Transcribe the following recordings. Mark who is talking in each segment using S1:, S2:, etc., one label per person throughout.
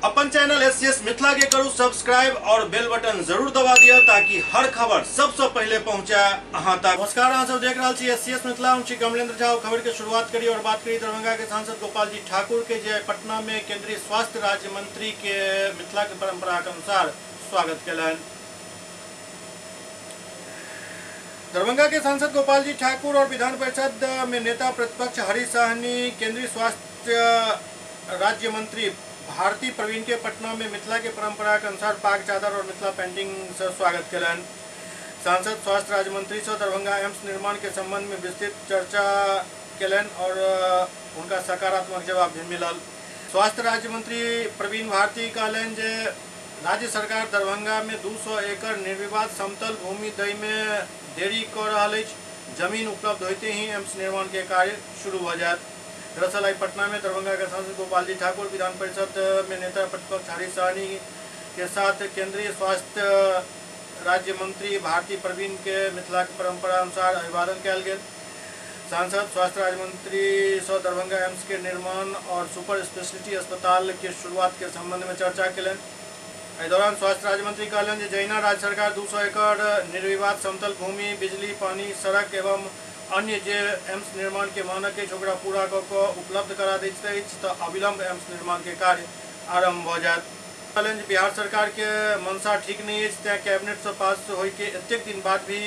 S1: अपन channel S Mithila के करू सब्सक्राइब और बेल बटन जरूर दबा दिया ताकि हर खबर सबसे पहले पहुंचे अहां तक। नमस्कार, अहां सब देख रहल छी एस मिथिला, हम छी कमलेंद्र झा। खबर के शुरुआत करी और बात करी दरभंगा के सांसद गोपाल जी ठाकुर के, जे पटना में केंद्रीय स्वास्थ्य राज्य मंत्री के मिथिला के परंपरा के अनुसार स्वागत केलनि। दरभंगा के सांसद गोपाल जी ठाकुर और विधान परिषद में नेता प्रतिपक्ष हरीश साहनी केंद्रीय स्वास्थ्य राज्य मंत्री भारती प्रवीण के पटना में मिथिला के परंपरा के अनुसार पाग चादर और मिथिला पेंटिंग से स्वागत केलनि। सांसद स्वास्थ्य राज्य मंत्री से दरभंगा एम्स निर्माण के संबंध में विस्तृत चर्चा केलनि और उनका सकारात्मक जवाब भी मिलल। स्वास्थ्य राज्य मंत्री प्रवीण भारती कहलनि जे राज्य सरकार दरभंगा में 200 एकड़ निर्विवाद समतल भूमि दै में देरी कऽ रहल अछि। जमीन उपलब्ध होते ही एम्स निर्माण के कार्य शुरू भऽ जायत। दरअसल आई पटना में दरभंगा के सांसद गोपाल जी ठाकुर विधान परिषद में नेता प्रतिपक्ष हरीश साहनी के साथ केंद्रीय स्वास्थ्य राज्य मंत्री भारती प्रवीण के मिथिला के परंपरा अनुसार अभिवादन कयल गेल। सांसद स्वास्थ्य राज्य मंत्री से दरभंगा एम्स के निर्माण और सुपर स्पेशलिटी अस्पताल के शुरुआत के संबंध में चर्चा केलनि। एहि दौरान स्वास्थ्य राज्य मंत्री कहलनि जे जहिना राज्य सरकार 200 एकड़ निर्विवाद समतल भूमि, बिजली, पानी, सड़क एवं अन्य जे एम्स निर्माण के मानक अछि ओकरा पूरा कऽ कऽ उपलब्ध करा दैत अछि तऽ अविलंब एम्स निर्माण के कार्य आरंभ भऽ जायत। कहलनि जे बिहार सरकार के मंशा ठीक नहि अछि, तें कैबिनेट से पास होय के एतेक दिन बाद भी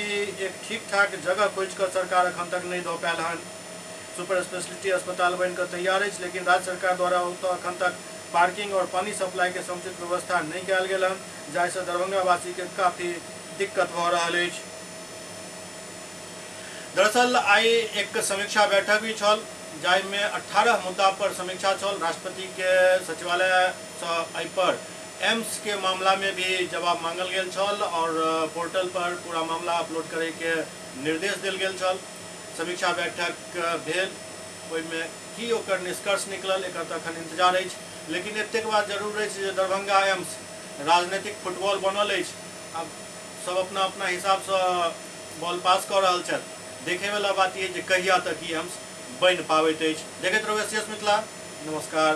S1: एक ठीक ठाक जगह खोजि कऽ सरकार अखन तक नहि दऽ पायल हन। सुपर स्पेशलिटी अस्पताल बनि कऽ तैयार अछि, लेकिन राज्य सरकार द्वारा ओतऽ अखन तक पार्किंग और पानी सप्लाई के समुचित व्यवस्था नहि कयल गेल हन, जाहि से दरभंगा वासी के काफी दिक्कत भऽ रहल अछि। दरअसल आई एक समीक्षा बैठक भी छल, जाहिमे 18 मुद्दा पर समीक्षा छल। राष्ट्रपति के सचिवालय से एहि पर एम्स के मामला में भी जवाब मांगल गेल छल और पोर्टल पर पूरा मामला अपलोड करे के निर्देश देल गेल छल। समीक्षा बैठक भेल, ओहिमे की ओकर निष्कर्ष निकलल एकर तऽ अखन इंतजार अछि, लेकिन एतेक बात जरूर अछि जे दरभंगा एम्स राजनीतिक फुटबॉल बनल अछि। आब सब अपना अपना हिसाबसँ बॉल पास कऽ रहल छथि। देखैवला बात ई जे कहिया तक ई एम्स बनि पाबैत अछि। देखैत रहू एस मिथिला। नमस्कार।